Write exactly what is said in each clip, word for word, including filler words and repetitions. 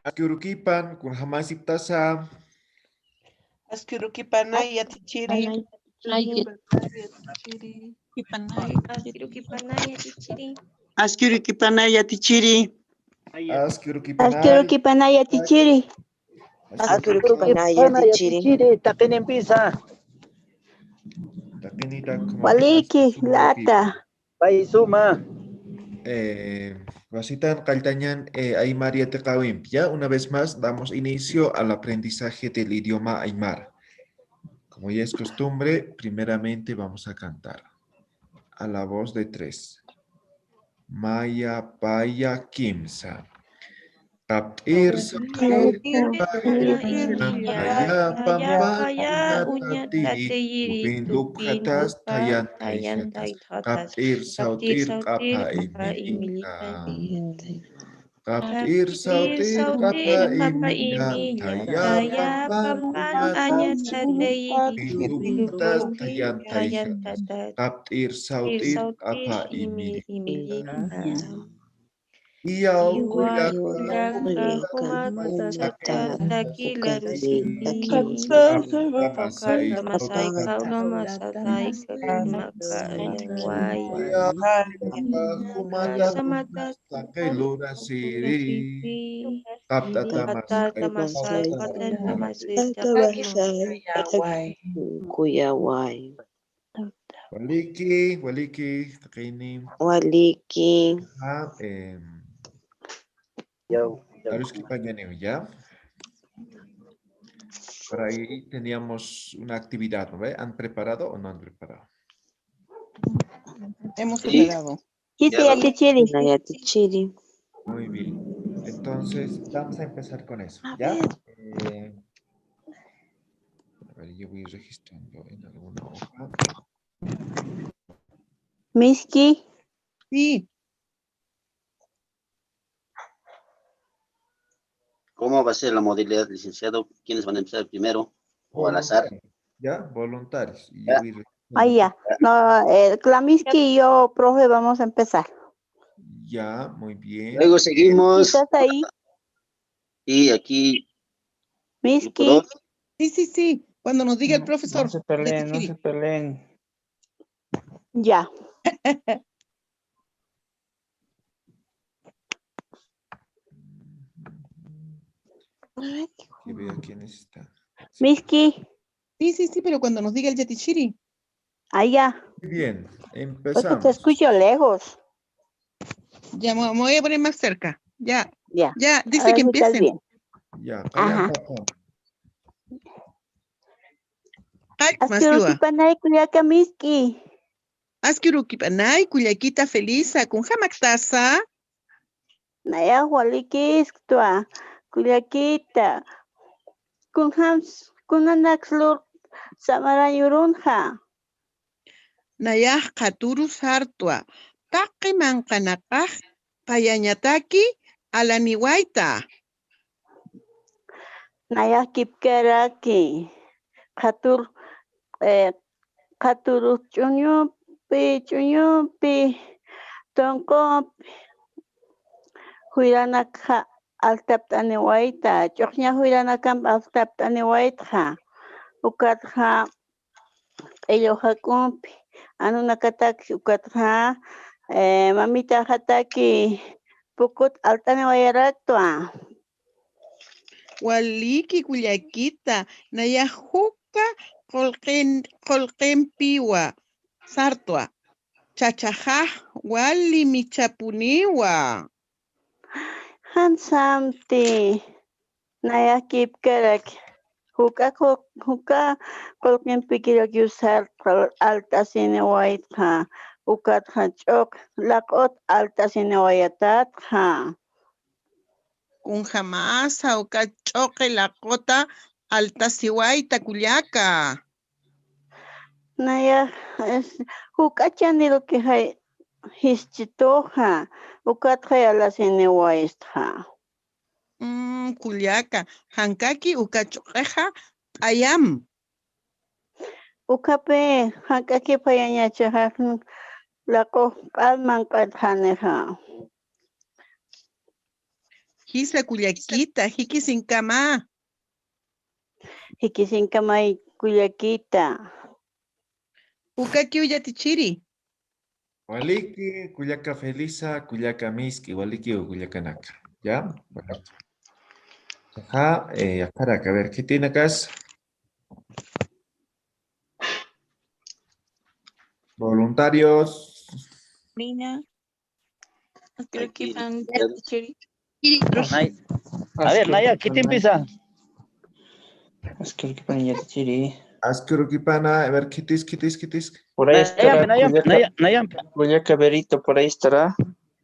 Aski urukipan, kunjamasiptasa. Aski urukipanay yatichiri. Aski urukipanay yatichiri. Aski urukipanay yatichiri. Aski urukipanay. Aski urukipanay yatichiri. Aski urukipanay yatichiri. Taqinimpis. Taqinita. Waliki, lata. Pay suma. Eh, wasitan qalltañan, eh, aymar yatiqäwimpi. Ya, una vez más, damos inicio al aprendizaje del idioma aymara. Como ya es costumbre, primeramente vamos a cantar a la voz de tres. Maya, paya, kimsa. Qapt'ir sawt'ir q'apa imaynaya, pampa uñatatiyiri, tupin dupjatas thayan thayjatas. Qapt'ir sawt'ir q'apa imillita. Qapt'ir sawt'ir q'apa imillita, thaya pampa uñatatiyiri, tupin dupjatas thayan thayjatas. Qapt'ir sawt'ir q'apa imillita. Iyaw kullaka, kullaka, kullaka, kullaka, kuyaway. Waliki, waliki, taqini. Waliki. Ajá, em, aruskipañaniw, ¿ya? Por ahí teníamos una actividad, ¿no ve? ¿Han preparado o no han preparado? Hemos preparado. Sí, sí, yatichiri. Yatichiri. Muy bien. Entonces, vamos a empezar con eso, ¿ya? Eh, a ver, yo voy registrando en alguna hoja. Miski. Sí. ¿Cómo va a ser la modalidad, licenciado? ¿Quiénes van a empezar primero? ¿O al azar? Ya, voluntarios. Y yo voy registrando. Ah, ya. No, eh, la Miski y yo, profe, vamos a empezar. Ya, muy bien. Luego seguimos. ¿Estás ahí? Y aquí. Miski. Sí, sí, sí. Cuando nos diga el profesor. No se peleen, no se peleen. Ya. Que vea quién está. Miski. Sí, sí, sí, pero cuando nos diga el yatichiri. Ah, ya. Muy bien, empezamos. Porque te escucho lejos. Ya, me, me voy a poner más cerca. Ya. Ya. Ya, dice que empiecen. Ya, ajá. Aski urukipanay kullaka Miski. Aski urukipanay kullakita Felisa, kunjamaktasa. Nayax walikiskta, kullakita. Kunjams, kunanaks lur samarañurunxa. Nayax qhaturu sartwa, taqi manqanakax payañataki alaniwayta. Nayax kipkaraki, qhatur, eh, qhaturux ch'uñupi, ch'uñupi, tunqupi, juyranakxa altapt'aniwayta, ch'uxña juyranakamp altapt'aniwaytxa, ukatxa q'illu jak'umpi, anunakataki ukatxa, eh, mamitaxataki pukut alt'aniwayaraktwa. Waliki kullakita, nayax juk'a qullqin, qullqimpiwa sartwa, chachaxax wali michhapuniwa. Jan samti, nayax kipkarak, juk'a qu-, juk'a qullqimpikirak yusar alt'asiniwaytxa, ukatxa ch'uq laq'ut alt'asiniwayatatxa. Kunjamasa uka ch'uqi laquta altasiwayta kullaka. Nayax, es, juk'a chanirukixay jischituxa, ukatxay alasiniwaytxa. Mm, kullaka, jankaki uka ch'uqixa p'ayam. Ukhapi, jank'aki phayañachaxa, laqux p'al manq'atxanixa. Jisa kullakita, jikisinkama. Jikisinkamay kullakita. Ukakiw yatichiri. Waliki, kullaka Felisa, kullaka Miski, walikiw kullakanaka. ¿Ya? Bueno. Ajá, eh, yaqharaki, a ver, ¿qué tiene acá? Voluntarios. Niña. Askïrukipan yatichiri. Nay-, a ver, naya, ¿qué te empieza? Askïrukipan yatichiri. Askïrukipana, a ver, ¿qué tis, qué tis, qué tis? Por ahí estará. Naya, naya, naya. Kullaka Berito, por ahí estará.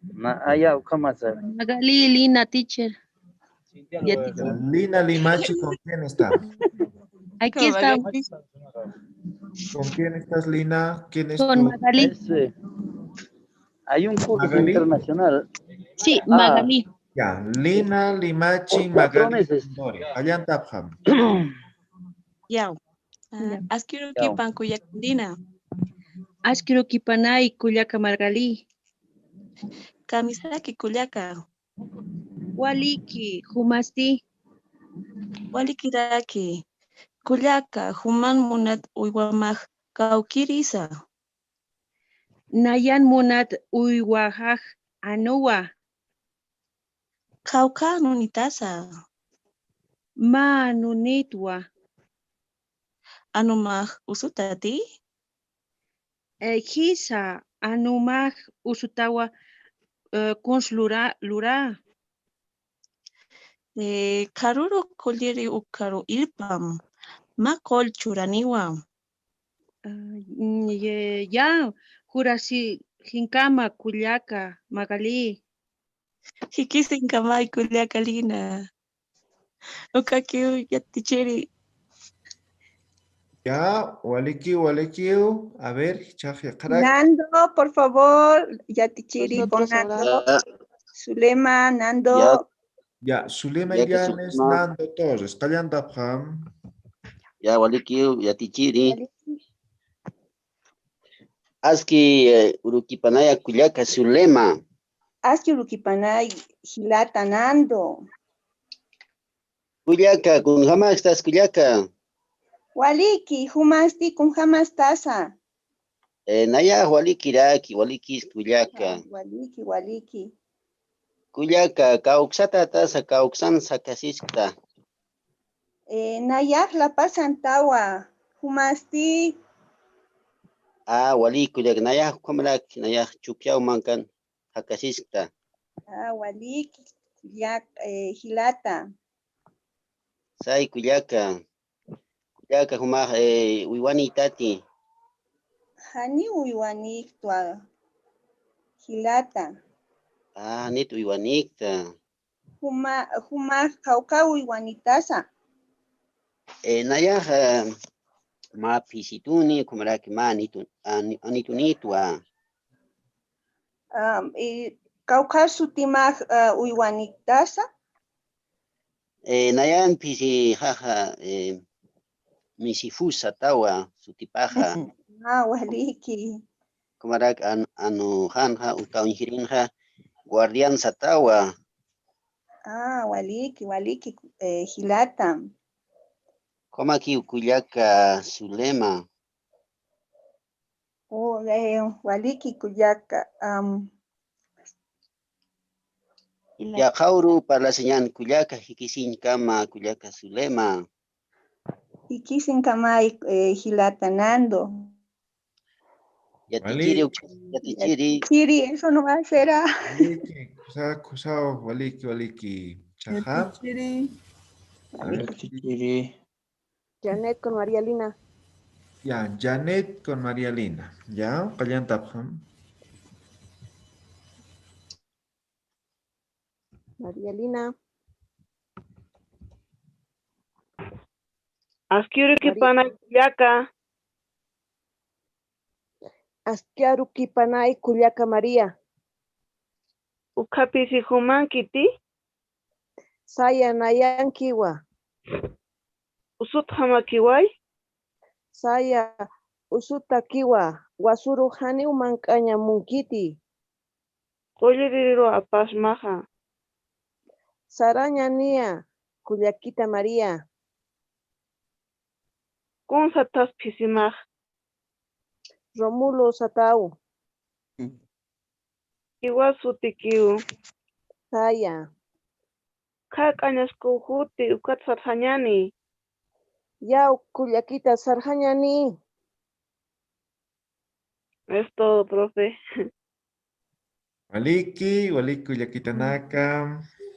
Naya, ukamasa. Magali, Lina, teacher. Lina Limachi, ¿con quién está? Aquí está. ¿Con quién estás, Lina? ¿Quién es tu? Con Magali. Hay un curso internacional. Sí, Magali. Ya, Lina Limachi, Magali. Qallantapxam. Yaw. Askïrukipan kullaka Lina. Askïrukipanay kullaka Magali. Kamisaki kullaka. Waliki, jumasti. Walikiraki. Kullaka, juman munat uywamax kawkirisa. Nayan munat uywaxax anuwa. Kawkha anunitasa. Mä anunitwa. Anumax usutati. Eh, jisa, anumax usutawa, eh, kuns lura, lura. Eh, kharuru kulliri ukharu irpam, mä qull churaniwa. Ah, mm, ye-, ya, jurasinkama kullaka, Magali. Jikisinkamay kullaka Lina. Ukakiw yatichiri. Ya, walikiw, walikiw. A ver, jichhax yaqharak. Nando, por favor, yatichiri con Nando. Zulema, Nando. Ya, Zulema Illanes, Nando Torres. Qallantapxam. Ya, walikiw, yatichiri. Askï, eh, urukipanaya kullaka Zulema. Askï urukipanay jilata Nando. Kullaka, kunjamastas kullaka. Waliki, jumasti kunjamastasa. Eh, nayax walikiraki, walikis kullaka. Waliki, waliki. Kullaka, kawksatätasa, kawksan jakasiskta. Eh, nayax La Pazantawa, jumasti. Ah, walik kullaka, nayax ukhamaraki, nayax Chukiyaw mankan jakasiskta. Ah, walik, kullak, eh, jilata. Say kullaka, kullaka jumax, eh, uywanïtati. Janiw uywanïktwa jilata. Ah, janit uywanïkta. Juma, jumax kawkha uywanïtasa. Eh, nayax, eh, mä phisituni, ukhamaraki mä anitu-, ani-, anitunïtwa. Ah, eh, kawkha sutimax, ah, uywanïktasa. Eh, nayan phisixaxa, eh, Misifusa satawa sutipaxa. Ah, waliki. Ukhamaraki an-, anu janxa, uka uñjirinxa, Guardián satawa. Ah, waliki, waliki, eh, jilata. Ukhamakiw kullaka Zulema. Oh, eh, waliki kullaka, am. Yaqha uru parlasiñän kullaka, jikisiñkama kullaka Zulema. Jikisiñkamay, eh, jilata Nando. Yatichiri, yatichiri. Yatichiri, eso no va a ser, ah. Waliki, kusa, kusa, waliki, waliki. Chaja. Yatichiri. A ver. Yatichiri. Janet con María Lina. Ya, Janet con María Lina. Ya, qallantapxam. María Lina. Askï urukipanay kullaka. Askï urukipanay kullaka María. Ukha pisi jumankiti. Saya, nayankiwa. Usutjamakiway. Saya, usutakiwa. Wasuru janiw mankañamunkiti. Qulliririru apasmaxa. Sarañaniya, kullakita María. Kun satas phisimax? Rómulo sataw. Jiwas sutikiw. Saya. Khak'añasku juti, ukat sarxañani. Yaw kullakita sarxañani. Es todo, profe. Waliki, waliki kullakitanaka.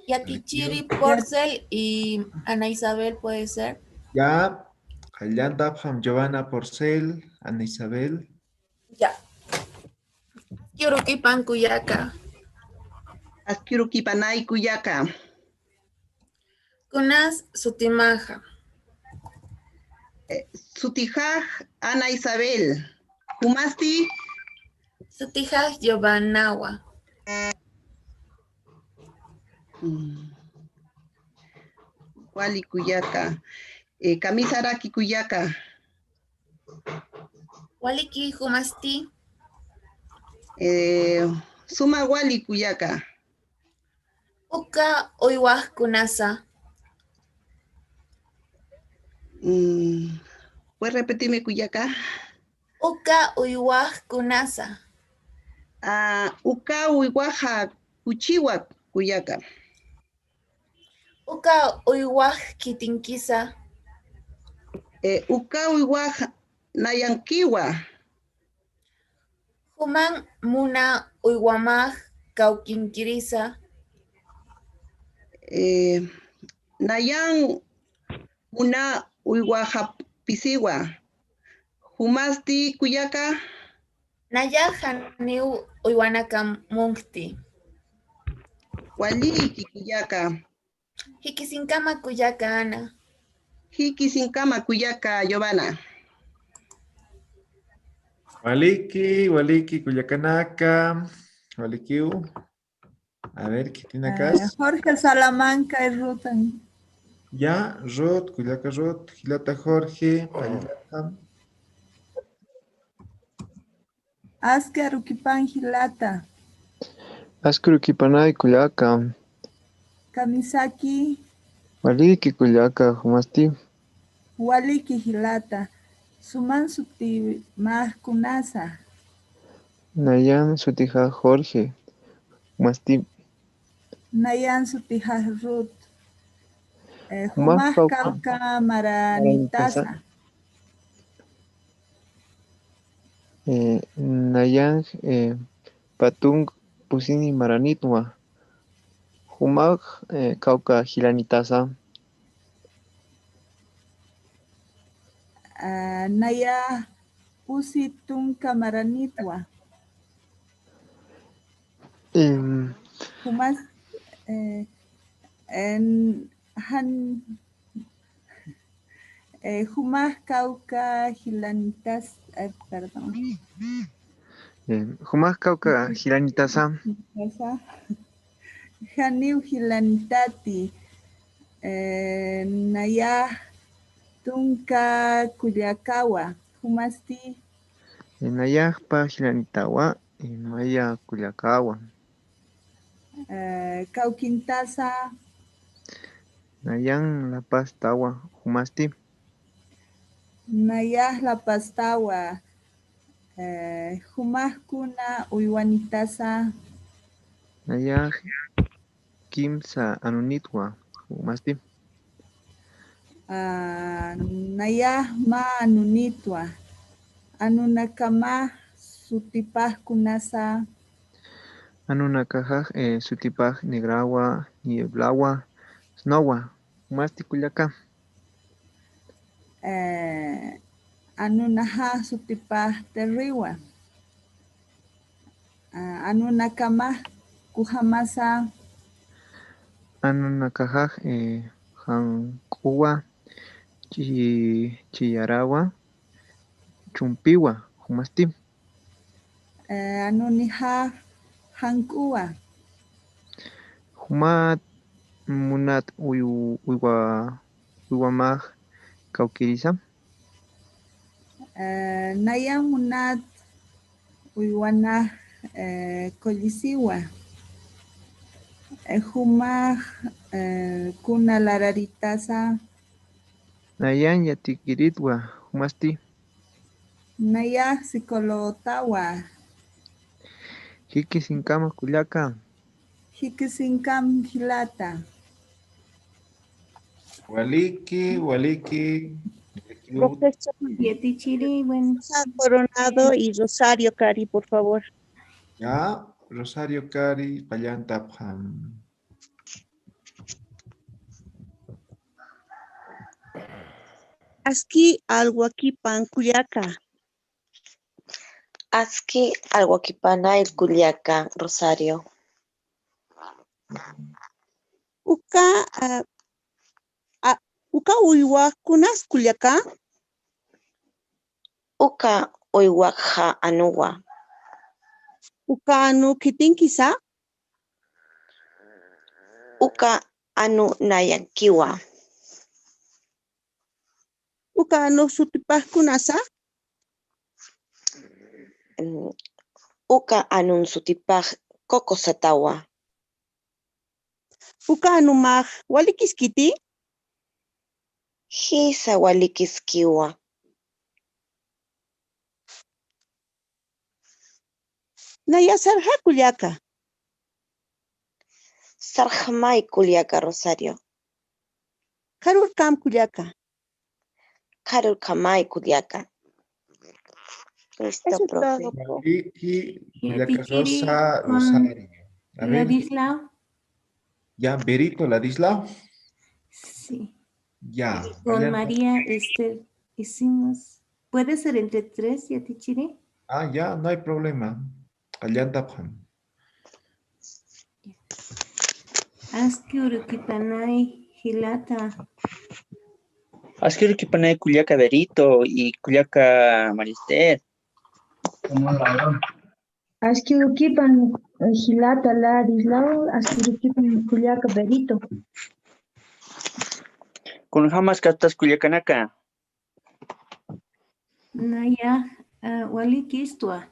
Yatichiri Porcel y Ana Isabel, puede ser. Ya, qallantapxam Giovanna Porcel, Ana Isabel. Ya. Aski urukipan kullaka. Aski urukipanay kullaka. Kunas sutimaxa? Eh, sutixax Ana Isabel. Jumasti? Sutixax Giovannawa. Mm. Wali kullaka. Eh, kamisaraki kullaka. Waliki, jumasti? Eh, suma wali kullaka. Uka uywax kunasa? Mm, ¿puede repetirme kullaka? Uka uywax kunasa? Ah, uka uywaxa kuchiwa kullaka. Uka uywax khitinkisa? Eh, uka uywax nayankiwa. Juman muna uywamax kawkinkirisa? Eh, nayan muna uywaxapisiwa. Jumasti kullaka? Nayax janiw uywanakam munkti. Waliki kullaka. Jikisinkama kullaka Ana. Jikisinkama kullaka Giovanna. Waliki, waliki kullakanaka. Walikiw. A ver, ¿qué tiene acá? Eh, Jorge Salamanca y Rutan. Ya, Ruth, kullaka Ruth, jilata Jorge, qallata. Aski urukipan jilata. Aski urukipanay kullaka. Kamisaki. Waliki kullaka, jumasti? Waliki jilata. Suman sutimax kunasa? Nayan sutixax Jorge, jumasti? Nayan sutixax Ruth. Eh, jumax kawka maranitasa? Eh, nayan, eh, pä tunk pusini maranitwa. Jumax, eh, kawka jilanitasa? Ah, nayax pusi tunka maranitwa. Em, jumas, eh, en, jan, eh, jumax kawka jilanitas, eh, perdón. Em, jumax kawka jilanitasa? Janiw jilanitati, eh, nayax tunka kullakawa, jumasti? Eh, nayax pä jilanitawa, eh, maya kullakawa. Eh, kawkintasa? Nayan lapastawa, jumasti? Nayax lapastawa, eh, jumax kuna uywanitasa? Nayax kimsa anunitwa, jumasti? Ah, nayax mä anunitwa. Anunakamax sutipax kunasa? Anunakaxax, eh, sutipax Negrawa, Nieblawa, Snowa. Jumasti kullaka? Eh, anunaxax sutipax Terriwa. Ah, anunakamax kujamasa? Anunakaxax, eh, Jank'uwa, Chi-, Chiyarawa, Chumpiwa, jumasti? Eh, anunixax Jank'uwa. Jumat munat uyu-, uywa-, uywamax kawkirisa? Eh, nayan munat uywanax, eh, qullisiwa. Eh, jumax, eh, kuna lararitasa. Nayan yatikiritwa, jumasti. Nayax psicologotawa. Jikisinkama kullaka. Jikisinkam jilata. Waliki, waliki. Profesor. Yatichiri, bueno. Coronado y Rosario Cari, por favor. Ya, Rosario Cari, qallantapxam. Aski alwakipan kullaka. Aski alwakipanay kullaka, Rosario. Uka, ah, ah, uka uywakunas kullaka. Uka uywakxa anuwa. Uka anu khitinkisa. Uka anu nayankiwa. Uka anu sutipax kunasa. Mm, uka anun sutipax Coco satawa. Uka anumax walikiskiti. Jisa walikiskiwa. Naya sarxa kullaka. Sarxamay kullaka Rosario. Qharurkam kullaka. Qharurkamay kullaka. Listo, profe. Waliki, kullaka Rosa, Rosario. A ver. Ladislao. Ya, Berito, Ladislao. Sí. Ya. Con María Esther hicimos. Puede ser entre tres, yatichiri. Ah, ya, no hay problema. Qallantapxam. Aski urukipanay jilata. Aski urukipanay kullaka Berito y kullaka María Esther. Aski urukipan, eh, jilata Ladislao, aski urukipan kullaka Berito. Kunjamas kastas kullakanaka. Naya, ah, walikistwa.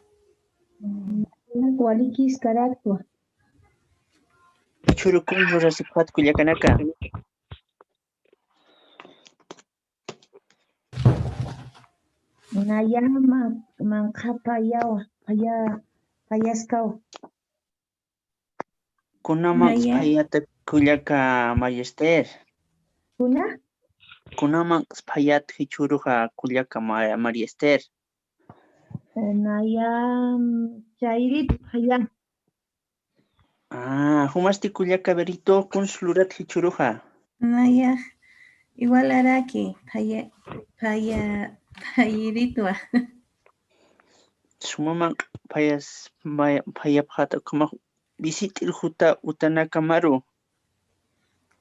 Walikis karaktwa. Jichhürukun rurasipxat kullakanaka. Naya man-, manqhapayawa, phaya-, phayaskawa. Kunamanq'is phayata kullaka María Esther. Kuna? Kunamanq'is phayat jichhüruxa kullaka Ma-, María Esther. Naya, mm, chayrit phaya. Ah, jumasti kullaka Berito, kuns lurat jichhüruxa. Naya, igual araki, phaya, phaya, phayiritwa. Sumamanq' phayas, phaya, phayapxata ukhamax visit'ir juta utanakamaru.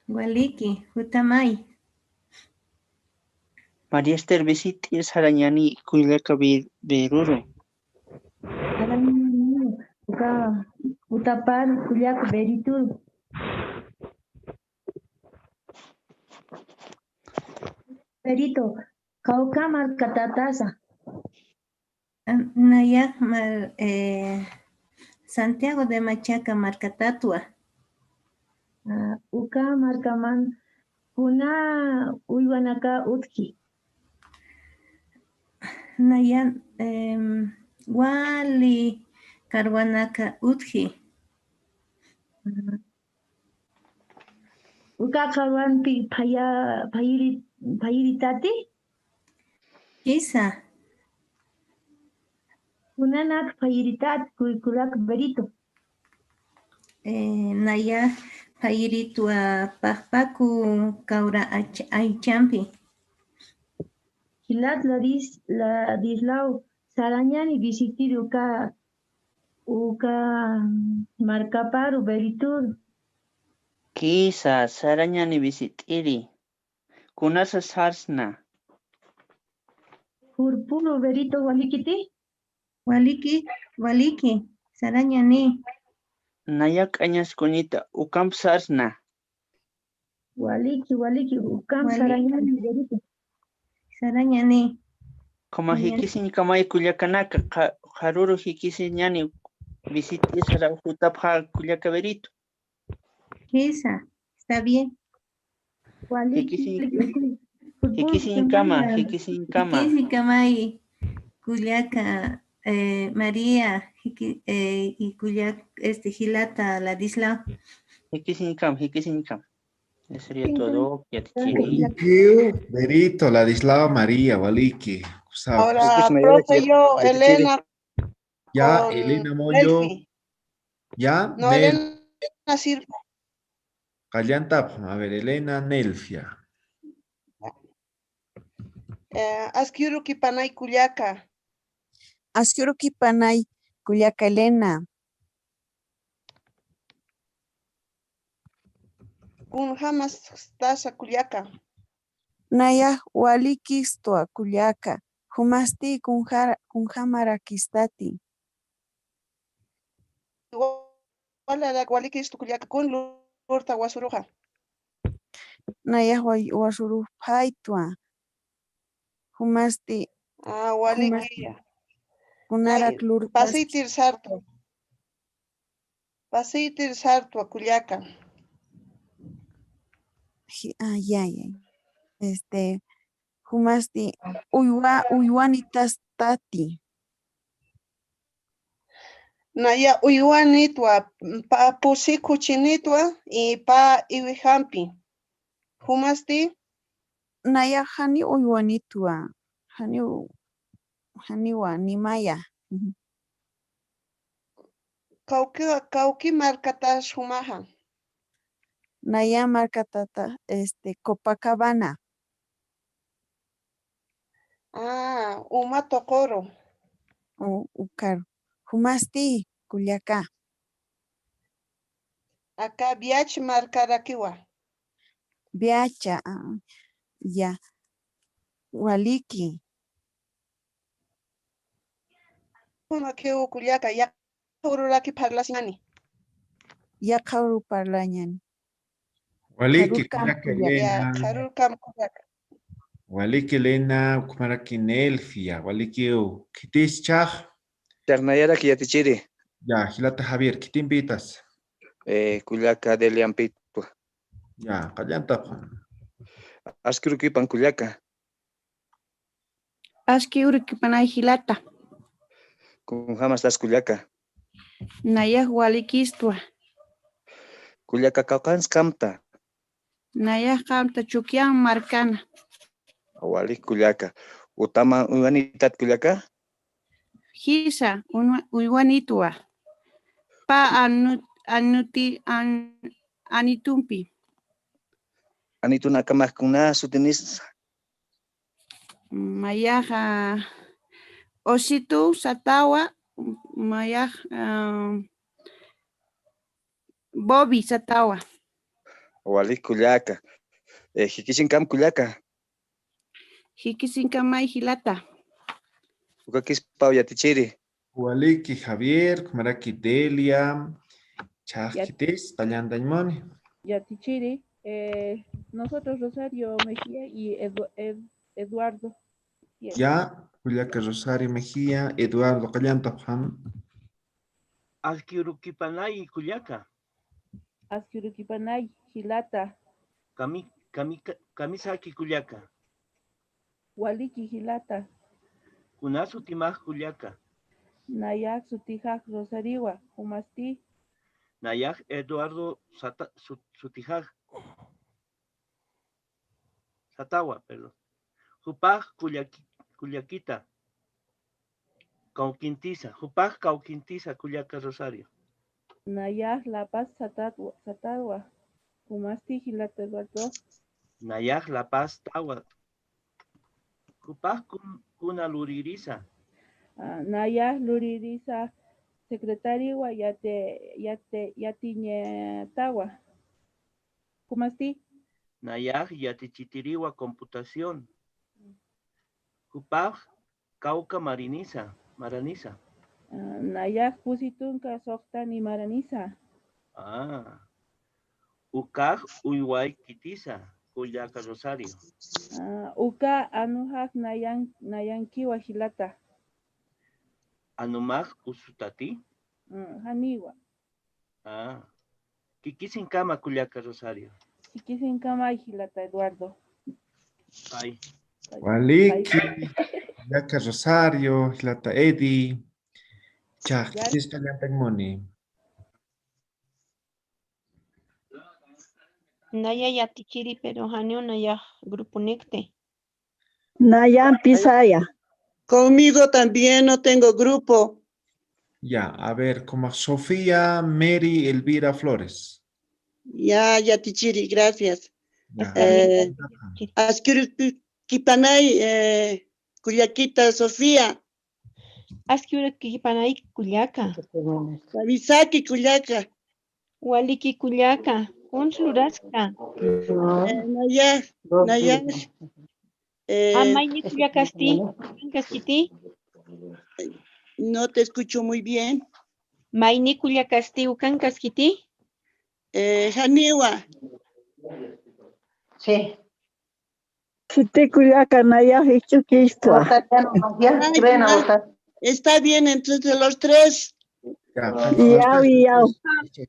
Waliki, jutamay. María Esther, visit'ir sarañani kullaka Be-, Beruru. Sarañani, uka, utapar kullaka Berituru. Berito, kawka markatatasa. Am, nayax mar-, eh, Santiago de Machaca markatatwa. Ah, uka markaman kuna uywanaka utji. Nayan, em, wali karwanaka utji. Ah, uka karwanpi phaya-, phayiri-, phayiritati? Jisa. Kunanak phayiritat kullaka Berito. Eh, naya phayiritwa paqpaku kawra ach-, aychampi. Jilat Ladis-, Ladislao, sarañani visit'iri uka, uka markaparu Berituru. Jisa, sarañani visit'iri. Kunasa sarsna. Jurpuru Berito, walikiti? Waliki, waliki, sarañani. Naya k'añas kuñita, ukamp sarsna. Waliki, waliki, ukamp sarañani, Berito. Sarañani. Como jikisiñkamay kullakanaka, qha-, qharüru jikisiñani visit'i saraw jutapxa kullaka Berito. Jisa, está bien. Wali. Jikisiñ-, jikisiñkama, jikisiñkama. Jikisiñkamay, kullaka, eh, María, jiki-, eh, y kullak-, este, jilata Ladislao. Jikisiñkam, jikisiñkam. Eso sería todo. Yatichiri. Thank you, Berito, Ladislao, María, waliki. Ahora, profe, yo, Elena. Ya, con Elena Moyo. Nelfi. Ya, no, Nel-, Elena Silva. Qallantapxam, a ver, Elena Nelfia. Eh, aski urukipanay kullaka. Aski urukipanay kullaka Elena. Kunjamastasa kullaka. Nayax walikistwa kullaka, jumasti kunja-, kunjamarakistati. Walarak walikistu kullaka, kun lurta wasuruxa. Nayax wa-, wasurux phaytwa. Jumasti, ah, waliki. Jumasti. Kunarak lurta. Pasiytir sartwa. Pasiytir sartwa kullaka. Ji-, ah, ya, ya. Este, jumasti uywa, uywanitastati. Naya uywanitwa, pa pusi khuchinitwa y pa iwijampi. Jumasti. Naya jani uywanitwa, jani u-, janiwa, nimaya. Ujú. Kawki, kawki markatas jumaxa. Naya markatata, este, Copacabana. Ah, uma tuquru. U-, ukaru. Jumasti, kullaka. Aka Viach markarakiwa. Viacha, ah, ya. Waliki. Kunakiw kullaka, yaqha ururaki parlasiñani. Yaqha uru parlañani. Waliki, qharurkam kullaka, kullaka. Elena. Ya, qharurkam kullaka. Waliki, Elena, ukhamaraki Nelfia, walikiw. Khitis chhax. Chhax nayarak yatichiri. Ya, jilata Javier, khitimpitas. Eh, kullaka Deliampitwa. Ya, qallantapxam. Aski urukipan kullaka. Aski urukipanay jilata. Kunjamastas kullaka. Nayax walikistwa. Kullaka, qawqhans qamta. Nayax qamta Chukiyaw markana. Walik kullaka. Utaman uywanitat kullaka. Jisa, unwa-, uywanitwa. Pa anu-, anuti-, an-, anitumpi. Anitun akamax kuna sutinisa. Mayaxa Ositu satawa, mayax, ah, Bobi satawa. Walik kullaka. Eh, jikisiñkam kullaka. Jikisiñkamay jilata. Ukakispaw yatichiri. Waliki Javier, ukhamaraki Delia, chhax khitis, qallantañ muni. Yatichiri, eh, nosotros Rosario Mejía y Edu-, Ed-, Eduardo. Ya, kullaka Rosario Mejía, Eduardo, qallantapxam. Aski urukipanay kullaka. Aski urukipanay jilata. Kami-, kami-, kamisaki kullaka. Waliki jilata. Kuna sutimax kullaka. Nayax sutijax Rosariwa, jumasti. Nayax Eduardo sata-, sut-, sutijax. Satawa, perdón. Jupax kullaki-, kullakita. Kawkintisa, jupax kawkintisa kullaka Rosario. Nayax La Paz satatwa, satatwa. Jumasti jilata Eduardo. Nayax La Paz tawa. Jupax kun-, kuna luririsa. Ah, nayax luririsa secretariwa yati-, yati-, yatiñatawa. Jumasti. Nayax yatichitiriwa computación. Jupax kawka marinisa, maranisa. Ah, nayax pusi tunka suxtani maranisa. Ah. Ukax uywaykitisa, kullaka Rosario. Ah, uka anujax nayan-, nayankiwa jilata. Anumax usutati? Mm, janiwa. Ah. Kikisinkama kullaka Rosario. Kikisinkama jilata Eduardo. Ay. Waliki, kullaka Rosario, jilata Eddie. Chaq, kikisqa llant'añ muni. Naya yatichiri, pero janiw nayax gruponikti. Naya pisaya. Conmigo también no tengo grupo. Ya, a ver, como Sofía, Mary, Elvira Flores. Ya, yatichiri, gracias. Ya. Eh, askirut kipanay, eh, kullakita Sofía. Aski urakipanay kullaka. Kamisaki kullaka. Waliki kullaka. Kuns luraskta. Eh, naya, naya. Eh, mayni kullakasti, ukankaskiti. No te escucho muy bien. Mayni kullakasti, ukankaskiti. Eh, janiwa. Sí. Khiti kullaka, nayax ich'ukichtwa. Votar ya nomás, ya. Ay, ven a votar. Está bien, entonces los tres. Ya, ya, ya.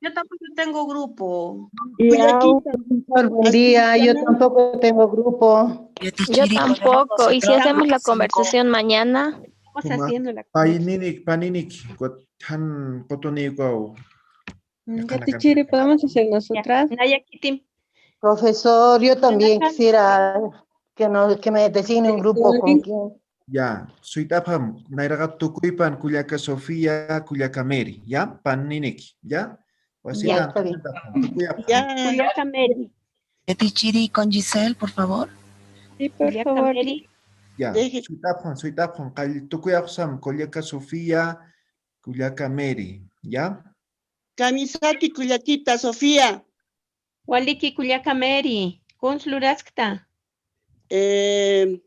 Yo tampoco tengo grupo. Ya. Profesor, buen día. Yo tampoco tengo grupo. Yo tampoco. ¿Y si hacemos la conversación mañana? Vamos haciendo la conversación. Paninik, paninik. Jan qutuni ukaw. Mm, yatichiri, podemos hacer nosotras. Ya, naya kitim. Profesor, yo también quisiera que, no, que me designe un grupo con quien. Ya, suyt'apxam, nayraxa tukuypan kullaka Sofía, kullaka Mary, ya, paniniki, ya. Ya, está bien. Tukuyapxam. Ya. Kullaka Mary. Yatichiri con Giselle, por favor. Sí, por favor. Kullaka Mary. Ya, suyt'apxam, suyt'apxam, qall-, tukuyapxam, kullaka Sofía, kullaka Mary, ya. Kamisaki kullakita Sofía. Waliki kullaka Mary, kuns luraskta. Eh,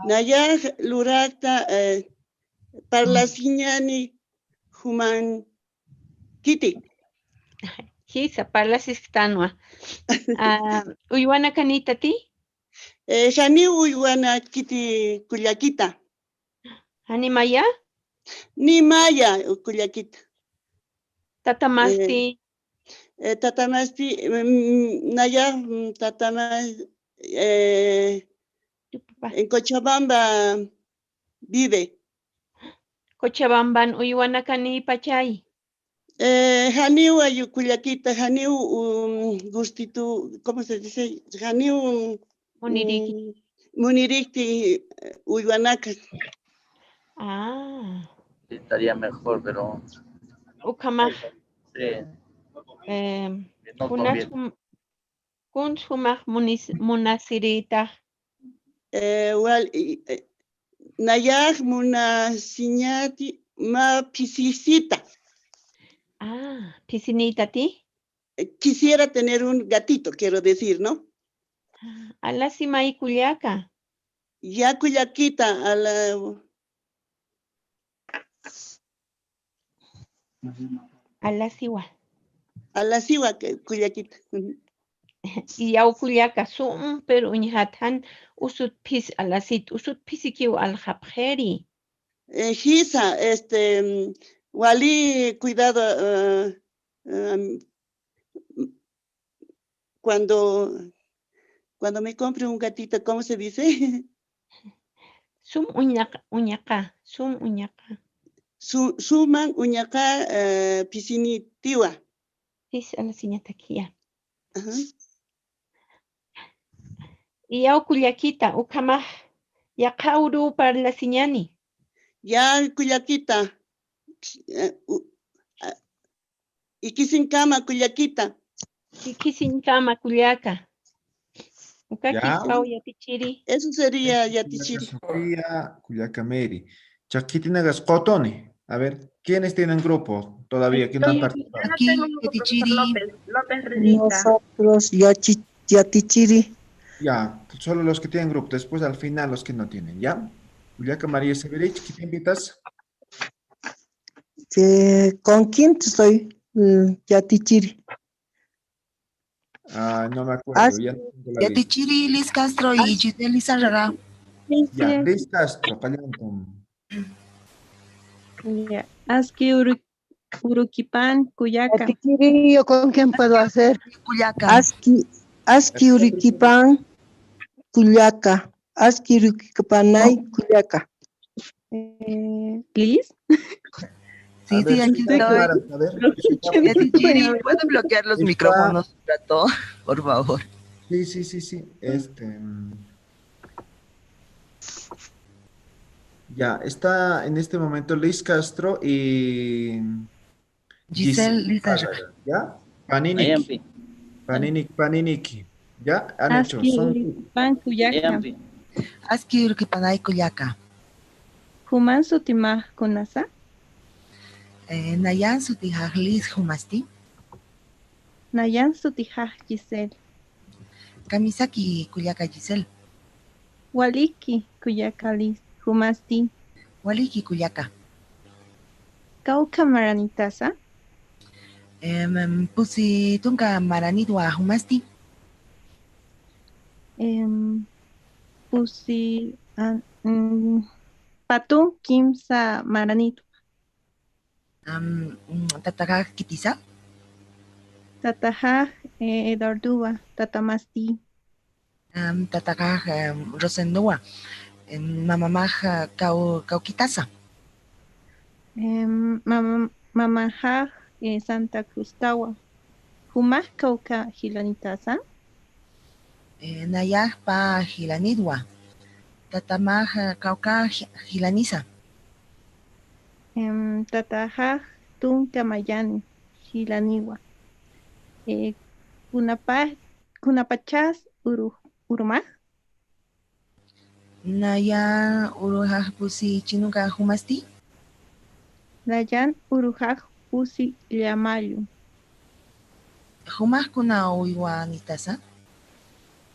nayax lurakta, eh, parlasiñani jumankiti. Jisa, parlasisktanwa. Ah, uywanakanïtati? Eh, janiw uywanakiti kullakita. ¿Jani maya? Ni maya, kullakita. Tatamasti. Eh, eh, tatamasti, mm, naya, mm, tatama, eh, en Cochabamba vive. Cochabamban uywanakanïpachay. Eh, janiw ayu kullakita, janiw, um, gustitu, ¿cómo se dice? Janiw, mm, munirikti, eh, uywanaka. Ah. Estaría mejor, pero ukhamax. Sí. Eh, no conviene. Kuns jum-, kuns jumax munis-, munasirïtax. Eh, wal, i-, eh, nayax munasiñati mä phisisita. Ah, ¿phisinïtati? Eh, quisiera tener un gatito, quiero decir, ¿no? Ah, alasi may kullaka. Ya kullakita, ala-, Alasiwa. Alasiwa, kullakita. Iyaw kullaka, sum, pero uñjat jan usut phis alasit, usut phisikiw aljapxiri. Eh, jisa, este, mm, wali cuidado, eh, em, cuando, cuando me compre un gatito, ¿cómo se dice? Sum uñaqa, uñaqa, sum uñaqa. Su-, suman uñaqa, eh, phisinïtiwa. Phis alasiñataki, ya. Ajá. Iyaw kullakita, ukhamax yaqha uruw parlasiñani. Ya kullakita. Eh, u-, a-, Ikisinkama kullakita. Ikisinkama kullaka. Uka kispaw yatichiri. Eso sería yatichiri. Kullaka Sofía, kullaka Mary. Chaq khitinakas qutuni. A ver, ¿quiénes tienen grupo todavía que no han participado? Yo no tengo grupo, profesor López, López Rita. Nosotros, yachi-, yatichiri. Ya, solo los que tienen grupo, después al final los que no tienen, ¿ya? Kullaka María Severich, ¿qué te invitas? Eh, ¿con quién estoy? Mm, yatichiri. Ah, no me acuerdo, ya no tengo la lista. Yatichiri, Liz Castro y Giselle Lizarrara. Ya, Liz Castro, qallantun. Ya, aski uru-, Urukipan, kullaka. Atiquiriyo, ¿con quién puedo hacer? Kullaka. Aski, aski urukipan, kullaka. Aski urukipanay, kullaka. Eh, Liz. Sí, A sí, ver, aquí sí, estoy. Mara, a ver, Eti Chiri, ¿puedo bloquear los Está. Micrófonos un rato? Por favor. Sí, sí, sí, sí. Este. mm, Ya, está en este momento Liz Castro y Giselle Gis- Lizarra. Carrera, ¿ya? Paniniki. Ayampi. Paniniki, Paniniki. ¿Ya? Han hecho. Aski Son urukipan, kullaka. Ayampi. Aski urukipanay kullaka. Juman sutimax kunasa. Eh, nayan sutijax Liz jumasti. Nayan sutijax Giselle. Kamisaki kullaka Giselle. Waliki, kullaka Liz. Jumasti. Waliki kullaka. Kawkha maranitasa. Em, em, pusi tunka maranitwa jumasti. Em, pusi, ah, mm, pä tun kimsa maranitwa. Am, mm, tatajax kitisa. Tatajax, eh, Eduardowa, tatamasti. Am, tatajax, em, Rosendua. Em, mamamax, ah, kaw, kawkitasa. Em, mama, mamajax, eh, Santa Cruztawa. Jumax kawkha jilanitasa. Eh, nayax pä jilanitwa. Tatamax, ah, kawkha ji- jilanisa. Em, tatajax tunka mayani jilaniwa. Eh, kunapa, kunapachas uru, urumax. Nayan urujax pusi chinuka jumasti. Nayan urujax pusi llamallu. Jumax kuna uywanitasa.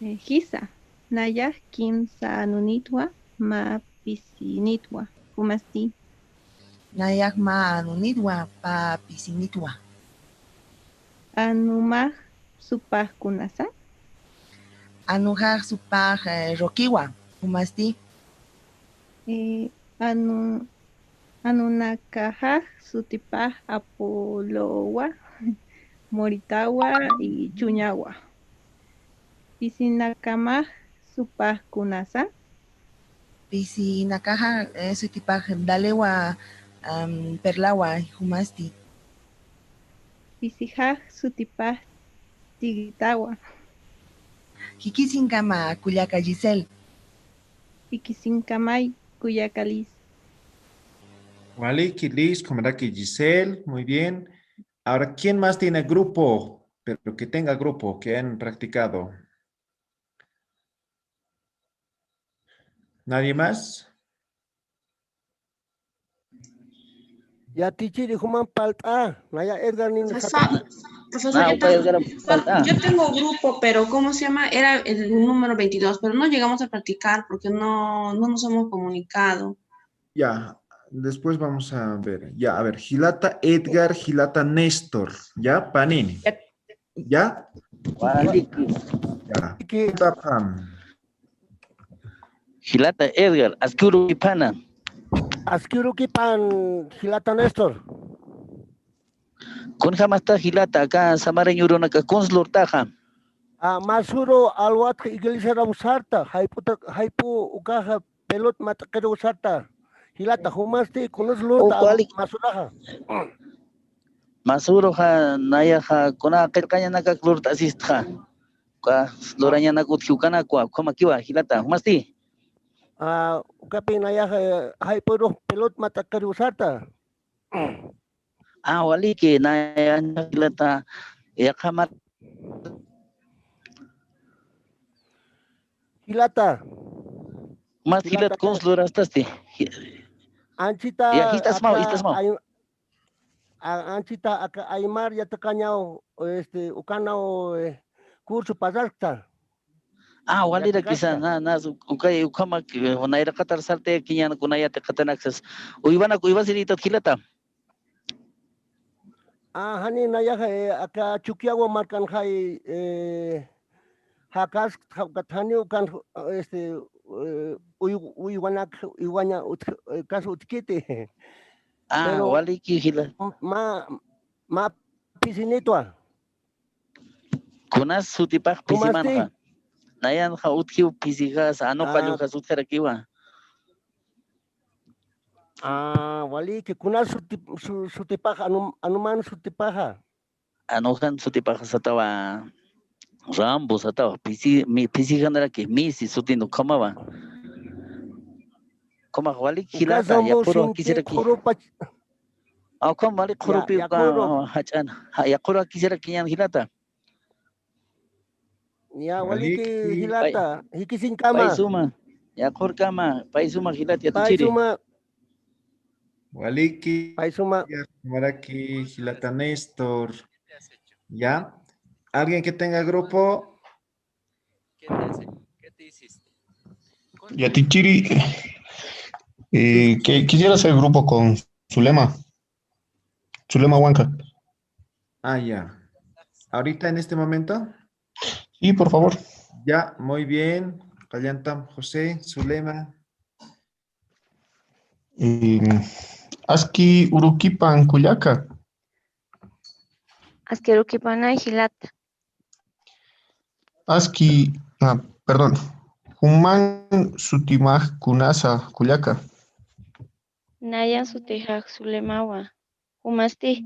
Eh, jisa, nayax kimsa anunitwa mä pisinitwa. Jumasti. Nayax mä anunitwa pä pisinitwa. Anumax supax kunasa. Anujax supax, eh, Roquiwa. Jumasti. Eh, anu, anunakajax sutipax Apolowa, Moritawa y Chuñawa. Pisinakamax supax kunasa. Pisinakajax, eh, sutipax Dalewa, am, Perlawa, jumasti. Pisijax sutipax Tigitawa. Jikisinkama kullaka Giselle. Jikisinkamay kullaka Liz. Waliki, Liz, kumaraki, Giselle, muy bien. Ahora, ¿quién más tiene grupo? Pero que tenga grupo, que han practicado. ¿Nadie más? Yatichiri juman palt'a, naya Edgar nin Profesor, profesor, Ah, yo, uka Edgar tengo, palt'a. Yo tengo grupo, pero ¿cómo se llama? Era el número veintidós, pero no llegamos a practicar porque no, no nos hemos comunicado. Ya, después vamos a ver. Ya, a ver, jilata Edgar, jilata Néstor, ¿ya? Panini. ¿Ya? Waliki. Ya. Ki- Tapam. Jilata Edgar, aski urukipan. Aski urukipan jilata Néstor. Kunjamasta jilata, aka samaraña urunaka kuns lurtaxa. A, masuru alwatxa iglesiaraw sarta, jayp'uta, jayp'u ukaxa pelot mat'qiruw sarta. Jilata, jumasti kunas lurta, a, Uka wali. Masuraxa. Masuruxa, nayaxa, kuna qillqañanakak lurt'asistxa. Uka lurañanak utji ukanakwa, ukhamakiwa, jilata, jumasti. A, ukapi nayaxa, eh, jayp'urux pelot mat'qiruw sarta. Ah, waliki, nayaxa jilata, yaqha mar-, Jilata. Mas jilat kuns lurastasti. Anchita. Ya, jistasmaw, Aka jistasmaw. Ay-, a-, anchita aka aymar yatiqañaw, este, ukanaw, eh, curso pasaskta. Ah, walira kisa, na, na, ukay, ukhamak, eh, nayraqatar sartayakiñan kuna yatiqatanaksas. Uywanak, uywasiritat jilata. Ah, jani nayaxa, eh, aka Chukiyawu markanxay, eh, jakask, ja-, ukat jani ukan, este, eh, uy-, uywanak, uywaña utj-, eh, kas utjkiti. Ah, pero waliki jila. M-, ma, ma pisinitwa. Kunas sutipax pisimanxa. Nayanxa utjiw pisixa, anuqalluxa sutjarakiwa. Ah, waliki, kunas suti-, su-, sutipaxa, anu-, anuman sutipaxa. Anujan sutipaxa satawa Rambo satawa, pisi, mi, pisijanaraki, misi sutin ukhamawa. Ukhamax waliki jilata, yaqhuru akisiraki. Ukham wali qhurupi uka jach'an, yaqhuru akisiraki ñan jilata. Ya, waliki jilata, jikisinkama. Pay suma, yaqhurkama, pay suma jilata yatichiri. Pay suma. Waliki. Pay suma. Maraki jilata Néstor. Ya. ¿Alguien que tenga grupo? Yatichiri, eh, que quisiera hacer grupo con Zulema. Zulema Huanca. Ah, ya. ¿Ahorita en este momento? Sí, por favor. Ya, muy bien. Qallantam José, Zulema. Eh, aski urukipan kullaka. Aski urukipan jilata. Aski, ah, perdón. Juman sutimax kunasa kullaka. Nayan sutijax Zulemawa. Jumasti.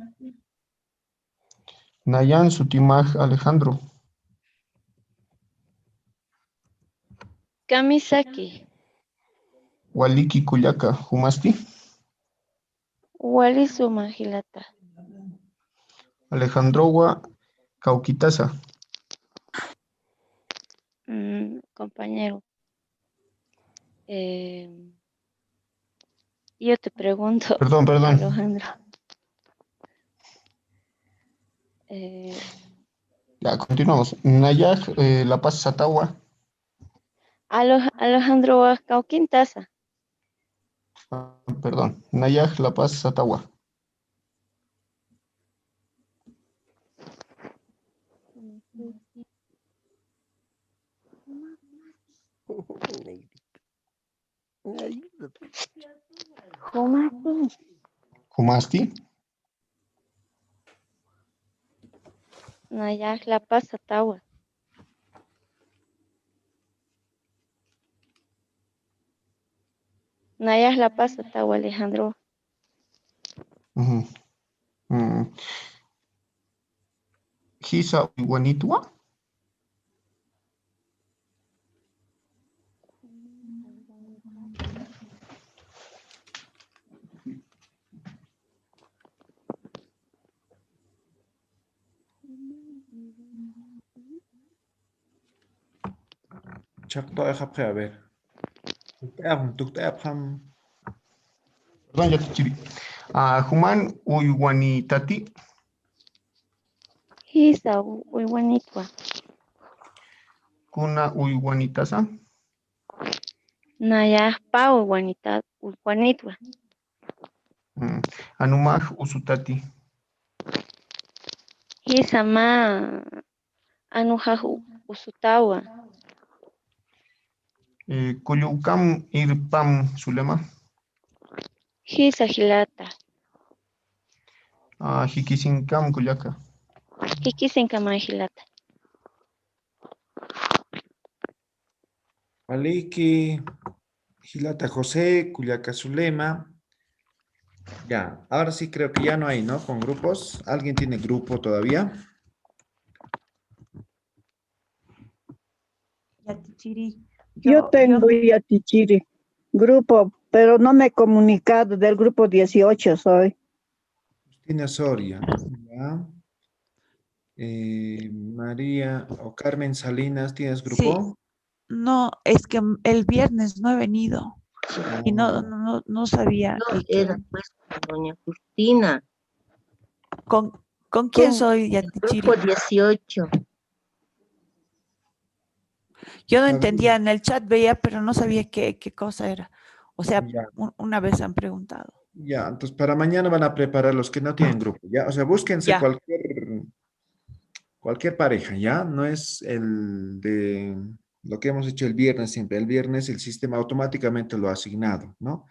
Nayan sutimax Alejandro. Kamisaki. Waliki kullaka, jumasti. Wali suma jilata. Alejandrowa kawkitasa. Mm, compañero. Eh, yo te pregunto, perdón, perdón. Alejandro. Eh, ya, continuamos. Nayax, eh, La Paz satawa. Alo-, Alejandro, kawkintasa. Ah, perdón. Nayax La Paz satawa. Jumasti. Jumasti. Nayax La Paz satawa. Nayax La Paz satawa, Alejandro. Ujú. Mm. ¿Jisa uywanitwa? Chaqtawayxapxi, a ver. Tukt'ayapxam, tukt'ayapxam. Perdón, yatichiri. Ah, ¿juman uywanitati? Jisa u-, uywanitwa. ¿Kuna uywanitasa? Nayax pä uywanita-, uywanitwa. Mm, ¿anumax usutati? Jisa mä anuxax u-, usutawa. Eh, ¿kulluwkam irpam, Zulema? Jisa jilata. Ah, ¿jikisinkam kullaka? Jikisinkama jilata. Waliki, jilata José, kullaka Zulema. Ya, ahora sí creo que ya no hay, ¿no? Con grupos. ¿Alguien tiene grupo todavía? Yatichiri. Yo, yo tengo, yo Yatichiri. Grupo, pero no me he comunicado, del grupo dieciocho soy. Justina Soria, ya. Eh, María o Carmen Salinas, ¿tienes grupo? Sí. No, es que, mm, el viernes no he venido. Y no, ah, no, no, no sabía. No, que, que era, pues, con doña Justina. ¿Con, con quién soy, Yatichiri? Grupo dieciocho. Yo no entendía, en el chat veía, pero no sabía qué, qué cosa era. O sea, ya, un-, una vez han preguntado. Ya, entonces para mañana van a preparar los que no tienen grupo, ¿ya? O sea, búsquense, ya, cualquier, cualquier pareja, ¿ya? No es el de lo que hemos hecho el viernes siempre. El viernes el sistema automáticamente lo ha asignado, ¿no?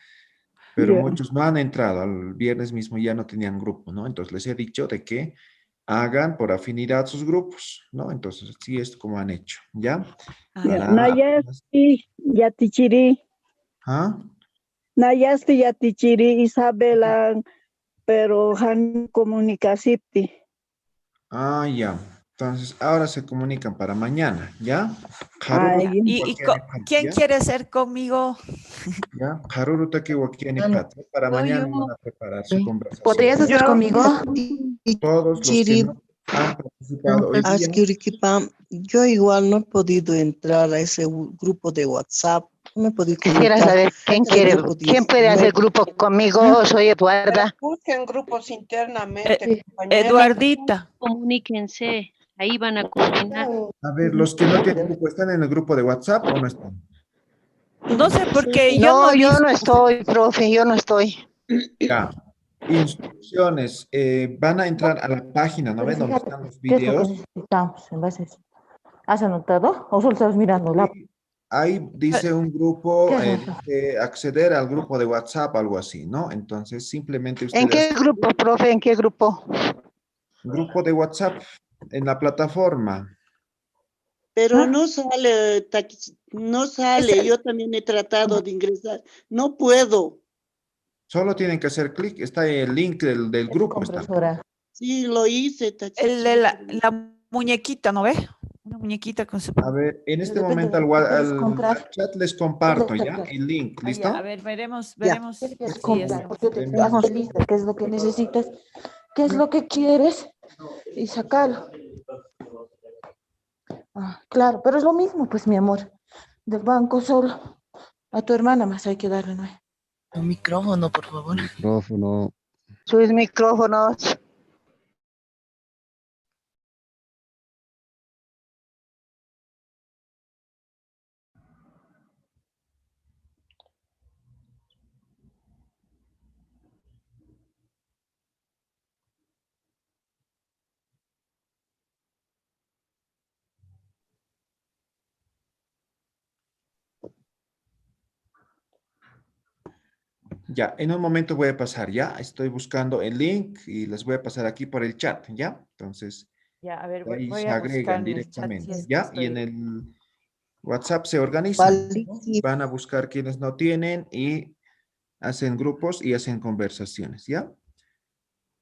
pero muchos no han entrado. Al viernes mismo ya no tenían grupo, ¿no? Entonces les he dicho de que hagan por afinidad sus grupos, ¿no? Entonces, así es como han hecho, ¿ya? Ah, ya. Para... Nayasti yatichiri. ¿Ah? Nayasti yatichiri, Isabela, pero jan comunicasipti. Ah, ya. Entonces, ahora se comunican para mañana, ¿ya? Ay. ¿Y, y quién quiere ser conmigo? Ya, qharürutaki wakiyanipata. Para mañana van a preparar su conversación. ¿Podrías hacer conmigo? Todos los que no han participado hoy día. Yo igual no he podido entrar a ese grupo de WhatsApp. No me he podido conectar. Quisiera saber quién quiere, quién puede hacer grupo conmigo. Soy Eduarda. Busquen grupos internamente, compañeros. Eduardita. Comuníquense, ahí van a coordinar. A ver, los que no tienen grupo, ¿están en el grupo de WhatsApp o no están? No sé, porque yo no, yo no estoy, profe, yo no estoy. Ya. Instrucciones. Eh, van a entrar a la página, ¿no ve? Donde están los videos. ¿Has anotado? ¿O solo estás mirando la... Ahí dice un grupo, eh, dice acceder al grupo de WhatsApp, algo así, ¿no? Entonces, simplemente ustedes... ¿En qué grupo, profe? ¿En qué grupo? Grupo de WhatsApp, en la plataforma. Pero no sale, no sale. Yo también he tratado de ingresar. No puedo. Solo tienen que hacer clic. Está el link del, del grupo. Está. Sí, lo hice. El de la, la muñequita, ¿no ve? Una muñequita con su... A ver, en este momento al, al chat les comparto ya el link, ¿listo? A ver, veremos, veremos. ¿Qué es lo que necesitas? ¿Qué es lo que quieres? Y sacarlo. Ah, claro, pero es lo mismo, pues, mi amor. Del banco solo. A tu hermana más hay que darle, ¿no? Un micrófono, por favor. Micrófono. Sus micrófonos. Ya, en un momento voy a pasar, ¿ya? Estoy buscando el link y les voy a pasar aquí por el chat, ¿ya? Entonces, ya, a ver, voy, ahí voy se a agregan buscar en el chat directamente, ¿ya? Y en el WhatsApp se organizan, ¿no? Van a buscar quienes no tienen y hacen grupos y hacen conversaciones, ¿ya?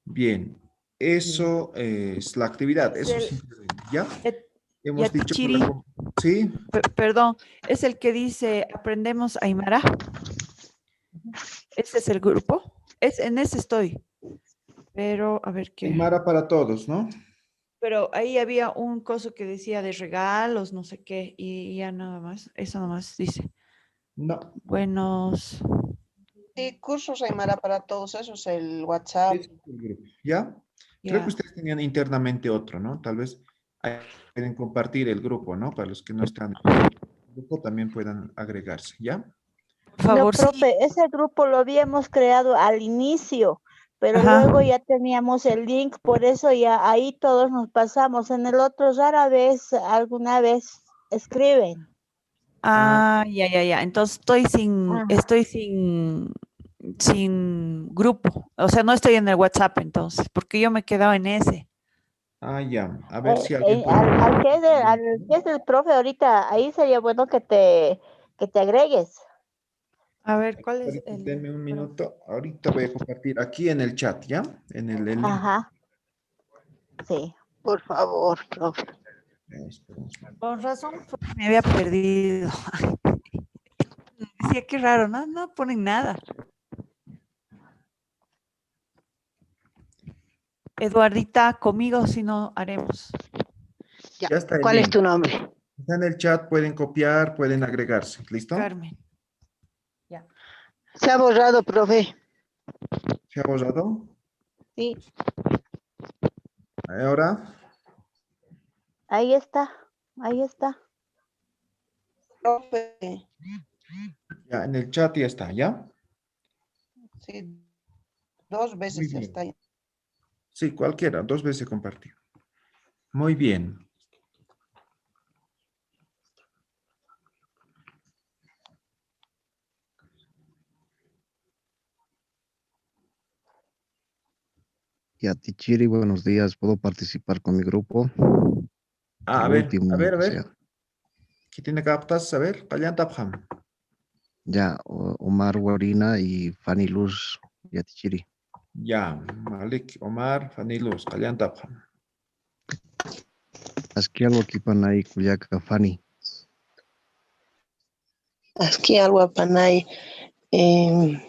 Bien, eso es la actividad, eso simplemente, ¿ya? Hemos dicho por la com-, sí. Perdón, es el que dice, "Aprendemos Aymara". ¿Ese es el grupo? Es, en ese estoy. Pero, a ver qué. Aymara para todos, ¿no? Pero ahí había un coso que decía de regalos, no sé qué, y ya nada más, eso nomás dice. No. Buenos. Sí, cursos Aymara para todos, eso es el WhatsApp. Ese es el grupo, ¿ya? Creo que ustedes tenían internamente otro, ¿no? Tal vez ahí pueden compartir el grupo, ¿no? Para los que no están en el grupo también puedan agregarse, ¿ya? Por favor, sí. No, profe, ese grupo lo habíamos creado al inicio, pero luego ya teníamos el link, por eso ya ahí todos nos pasamos. En el otro rara vez, alguna vez escriben. Ah, ya, ya, ya. Entonces estoy sin, estoy sin, sin grupo. O sea, no estoy en el WhatsApp entonces, porque yo me he quedado en ese. Ah, ya. A ver si alguien puede... Al, al que es el, al que es el profe ahorita, ahí sería bueno que te, que te agregues. A ver, ¿cuál es el...? Deme un minuto. Ahorita voy a compartir aquí en el chat, ¿ya? En el, el... Ajá. Sí. Por favor, profe. Con razón, me había perdido. Decía, qué raro, no, no ponen nada. Eduardita, conmigo si no haremos. Ya. Ya está el link. ¿Cuál es tu nombre? Está en el chat, pueden copiar, pueden agregarse. ¿Listo? Carmen. Ya. Se ha borrado, profe. ¿Se ha borrado? Sí. Ahora. Ahí está, ahí está. Profe. Ya, en el chat ya está, ¿ya? Sí, dos veces está. Sí, cualquiera, dos veces compartido. Muy bien. Yatichiri, buenos días. ¿Puedo participar con mi grupo? Ah, a ver, a ver, a ver. Kitinakäpxtas, a ver, qallantapxam. Ya, Omar Warina y Fanny Luz Yatichiri. Ya, walik, Omar, Fanny Luz, qallantapxam. Aski alwakipanay kullaka Fanny. Aski alwapanay, eh,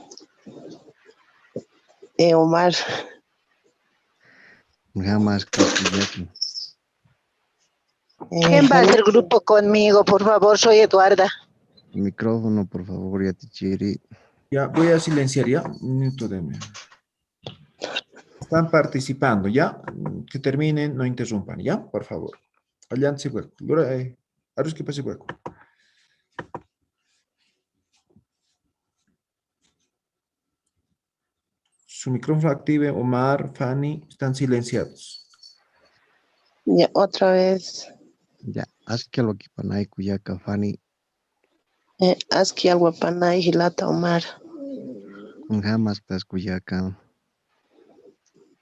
eh, Omar. Jamás. Eh, ¿quién va a hacer grupo conmigo, por favor? Soy Eduarda. Micrófono, por favor, Yatichiri. Ya, voy a silenciar, ¿ya? Un minuto, deme. Están participando, ¿ya? Que terminen, no interrumpan, ¿ya? Por favor. Adelante, sí, bueno. Lora, eh, Aruski, pase, bueno. Su micrófono active, Omar, Fanny, están silenciados. Ya, otra vez. Ya, aski alwakipanay kullaka Fanny. Eh, aski alwapanay jilata Omar. Kunjamastas kullaka.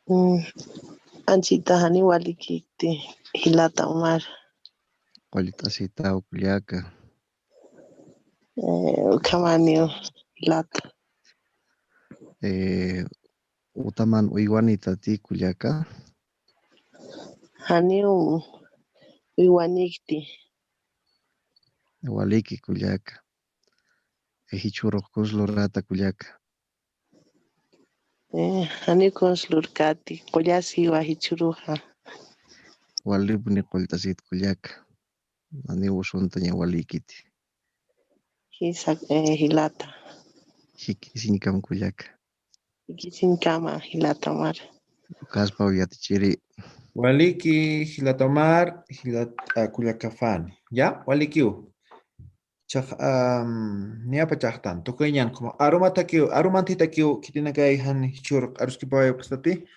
Mm, anchita jani walikiti jilata Omar. Qult'asitaw kullaka. Eh, ukhamaniw jilata. Eh, utaman uywanitati kullaka. Janiw uywanikti. Waliki kullaka. Jichhürux kuns lurata kullaka. Eh, jani kuns lurkati, qullasiwa jichhüruxa. Walipni qult'asit kullaka. Janiw usuntaña walikiti. Jisa, eh, jilata. Jikisiñkam kullaka. Jikisiñkama jilata Omar. Kaspaw Yatichiri. Waliki jilata Omar, jilata kullaka Fanny. ¿Ya? Walikiw. Chax, am, niyapachaxtan, tukuyañan, como arumatakiw, arumantitakiw, khitinakay jan jichhür aruskipawayapxtati,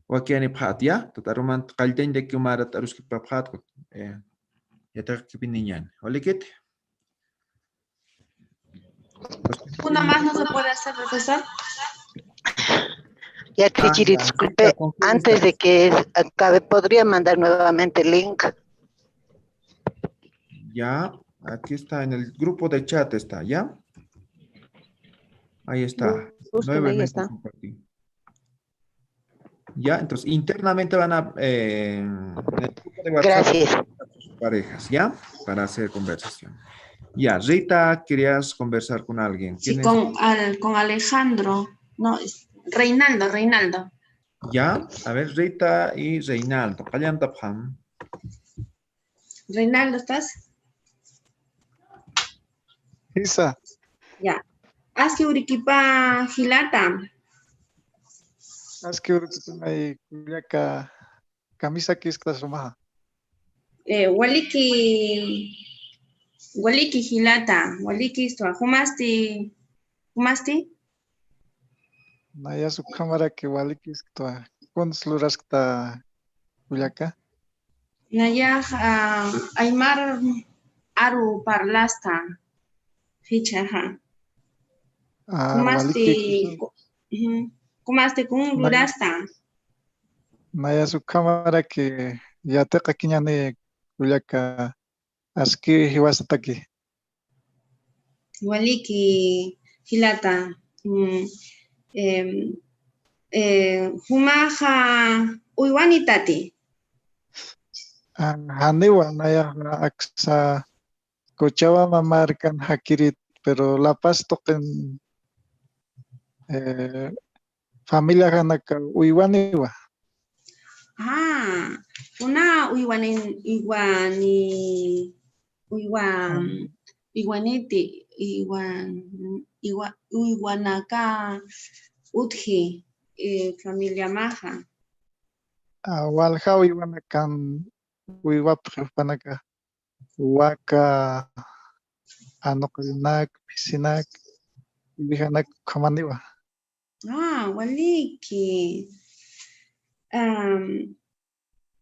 wakiyanipxät, ¿ya? Tat arumant qalltañtakiw marat aruskipapxät, eh, yatiqkipiniñan. ¿Walikit? Una más no se puede hacer, profesor. Yatichiri, ah, ya, disculpe, antes de que acabe, ¿podría mandar nuevamente el link? Ya, aquí está, en el grupo de chat está, ¿ya? Ahí está. Justo, ahí está. Ya, entonces internamente van a, eh, en el grupo de WhatsApp, gracias, sus parejas, ¿ya? Para hacer conversación. Ya, Rita, querías conversar con alguien. Sí, con, al, con Alejandro. No, es Reinaldo, Reinaldo. Ya, a ver, Rita y Reinaldo. Qallantapxam. Reinaldo, ¿estás? Isa. Ya. Aski urikipa jilata. Aski urikipa nay kullaka kamisaki iskta sumaxa. Eh, waliki, waliki jilata, waliki istwa, jumasti, jumasti. Nayas ukhamaraki walikiskta, kuns luraskta kullaka. Nayax, ah, aymar aru parlasta, jichhaxa. Ah, kumasti, waliki. Ku-, ujú. Kumasti kun lurasta. Nayas ukhamaraki yatiqakiñani kullaka aski jiwasataki. Waliki jilata, mm, em, eh, jumaxa uywanitati. Ah, janiwa, nayaxa aksa Cochabamba markan jakirit, pero La Paz tuqin, eh, familiaxanaka uywaniwa. Ah, kuna uywanin, uywani, uywa, mm, uywaniti, uywan, uywa, uywanaka utji, eh, familiamaxa. Ah, walja uywanakan uywapxi jupanaka. Waka, anuqrinak, pisinak, uwijanak ukhamaniwa. Ah, waliki. Am,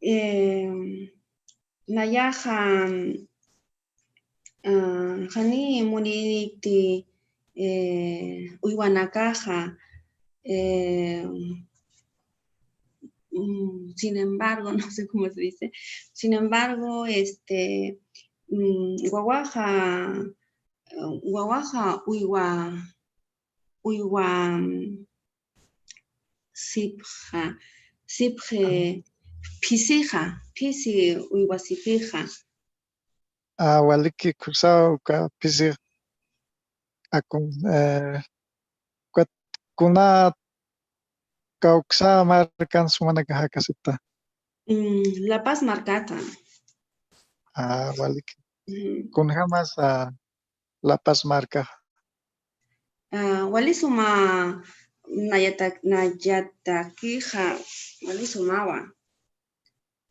em, nayaxa, ah, jani muniniti, eh, uywanakaxa, eh, mm, sin embargo, no sé cómo se dice, sin embargo, este, mm, wawaxa, wawaxa uywa, uywa, mm, sipxa, sipxi, phisixa, phisi uywa sipixa. Ah, waliki, khusaw uka phisi akun, eh, ukat kuna kawksa markan sumanaka jakasipta. Mm, La Paz markata. Ah, waliki. Mm. Kunjamas, ah, La Paz marka. Ah, wali suma nayata-, nayatakixa, wali sumawa.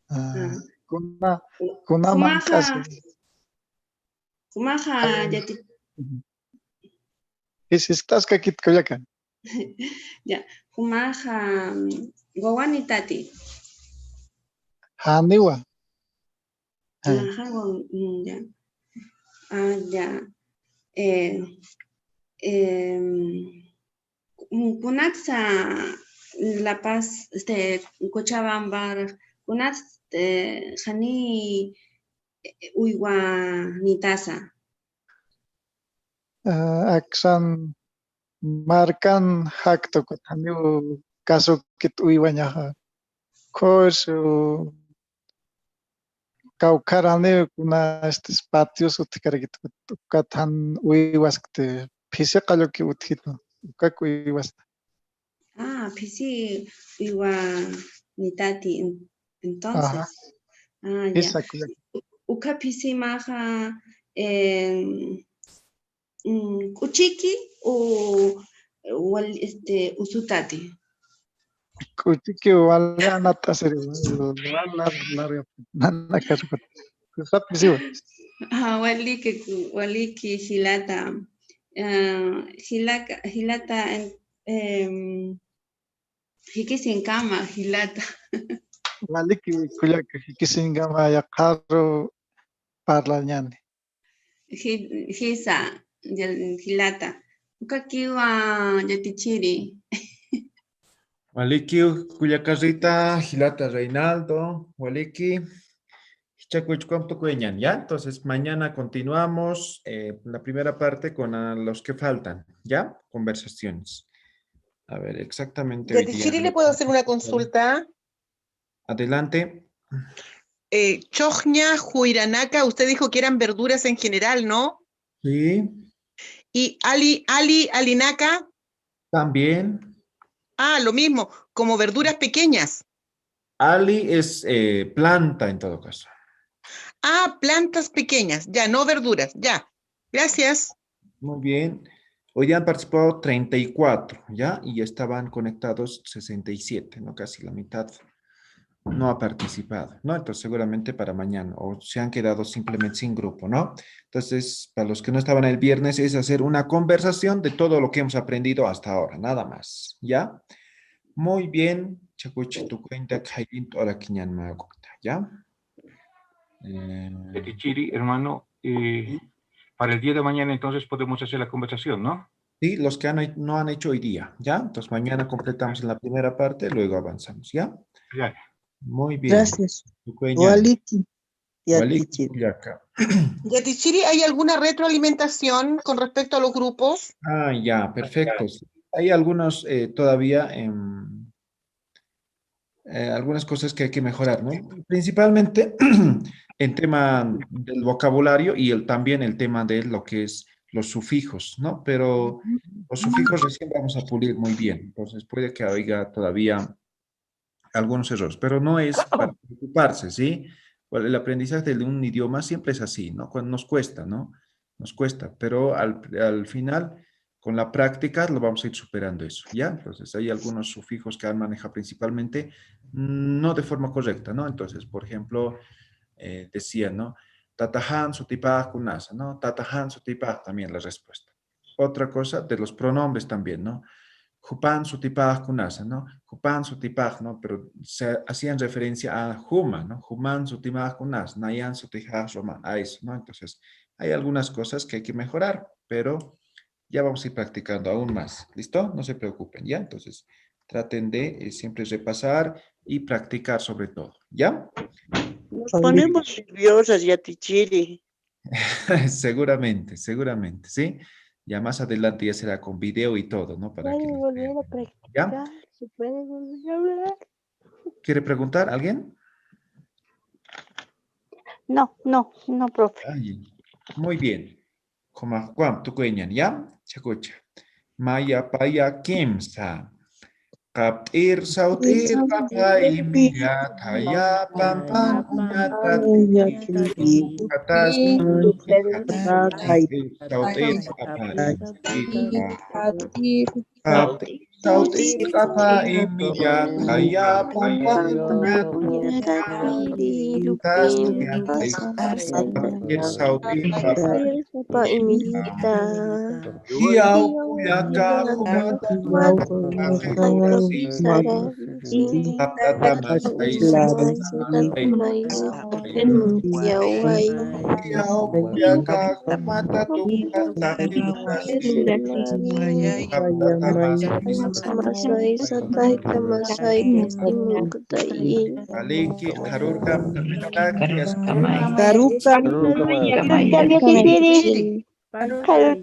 Ah, ah, kuna, kuna jumaxa, mank'asi. Jumaxa, ah, yati-, ujú. Jisistas kakit kullaka. Ya, jumaxa, mm, wawanitati. Janiwa. Ah. Ajá, wawan, mm, ya. Ah, ya. Eh, em, mm, kunatsa La Paz, este, Cochabamba, kunats, eh, jani, eh, uywanitasa. Ah, aksan markan jakta ukat janiw kasukit uywañaxa. Khuysu kawkharani kuna, este, patios utjkarakit ukat jan uywaskti phisi qalluki utjitu, ukak uywasta. Ah, phisi uywanitati en-, entonces. Ajá. Ah, ya. Jisa, kullaka. U-, ukha phisimaxa, em, mm, k'uchiki o wal-, este, usutati. K'uchiki wal anat'asiri, wal, wal lar-, larga, nanakarupat. Kusapi siwa. Ah, waliki, waliki, jilata. Ah, jilaka, jilata, em, jikisinkama, jilata. Waliki, kullaka, jikisinkama, yaqharu parlañani. Ji-, jisa, yal-, jilata. Ukakiwa yatichiri. Waliki, kullaka Rita, jilata Reinaldo, waliki. Jichhakuchkam tukuyañan, ¿ya? Entonces, mañana continuamos, eh, la primera parte con, ah, los que faltan, ¿ya? Conversaciones. A ver, exactamente hoy día. Yatichiri, ¿le puedo hacer una consulta? Adelante. Eh, Chojña Juiranaka, usted dijo que eran verduras en general, ¿no? Sí. Y ali, ali, alinaka. También. Ah, lo mismo, como verduras pequeñas. Ali es, eh, planta en todo caso. Ah, plantas pequeñas, ya, no verduras, ya. Gracias. Muy bien. Hoy día han participado treinta y cuatro, ¿ya? Y estaban conectados sesenta y siete, ¿no? Casi la mitad no ha participado, ¿no? Entonces, seguramente para mañana, o se han quedado simplemente sin grupo, ¿no? Entonces, para los que no estaban el viernes, es hacer una conversación de todo lo que hemos aprendido hasta ahora, nada más, ¿ya? Muy bien, Chakuchi, tu cuenta, Khailin, ahora que ñan me oculta, ¿ya? Eh, Yatichiri, hermano, eh, sí, para el día de mañana entonces podemos hacer la conversación, ¿no? Sí, los que han he-, no han hecho hoy día, ¿ya? Entonces mañana completamos la primera parte, luego avanzamos, ¿ya? Ya. Muy bien. Gracias. Tukuyañan. Waliki. Waliki, Yatichiri. Kullaka. Yatichiri, ¿hay alguna retroalimentación con respecto a los grupos? Ah, ya, perfecto. Sí. Hay algunos, eh, todavía, em, eh, algunas cosas que hay que mejorar, ¿no? Principalmente en tema del vocabulario y el, también el tema de lo que es los sufijos, ¿no? Pero los sufijos recién vamos a pulir muy bien, entonces puede que haya todavía algunos errores, pero no es para preocuparse, ¿sí? Bueno, el aprendizaje de un idioma siempre es así, ¿no? Cuando nos cuesta, ¿no? Nos cuesta, pero al, al final, con la práctica, lo vamos a ir superando eso, ¿ya? Entonces, hay algunos sufijos que han manejado principalmente, mm, no de forma correcta, ¿no? Entonces, por ejemplo, eh, decían, ¿no? Tatajan sutipakunasa, ¿no? Tatajan sutipak también la respuesta. Otra cosa, de los pronombres también, ¿no? Jupan sutipakunasa, ¿no? Jupan sutipak, ¿no? Pero se hacían referencia a juma, ¿no? Juman sutipakunasa, nayan sutipakunasa, a eso, ¿no? Entonces, hay algunas cosas que hay que mejorar, pero ya vamos a ir practicando aún más. ¿Listo? No se preocupen, ¿ya? Entonces, Traten de eh, siempre repasar y practicar sobre todo, ¿ya? Nos ponemos nerviosas, yatichiri. Seguramente, seguramente, ¿sí? Ya más adelante ya será con video y todo, ¿no? Para que Puede lo volver vean. A practicar, se puede volver a hablar. ¿Quiere preguntar alguien? No, no, no, profe. Ay, muy bien. Como Juan, tu cueñan, ¿ya? Chacucha. Maya, paya, kimsa. Qapt'ir sawt'ir qapay miya thaya pampan uñata katas sawt'ir qapay. Qapt'ir sawt'ir qapay miya thaya pampan uñata katas uñata. Qapt'ir sawt'ir qapay. Jiyaw kullaka Aliki, qharurkam, qharurkam. Qharurkam.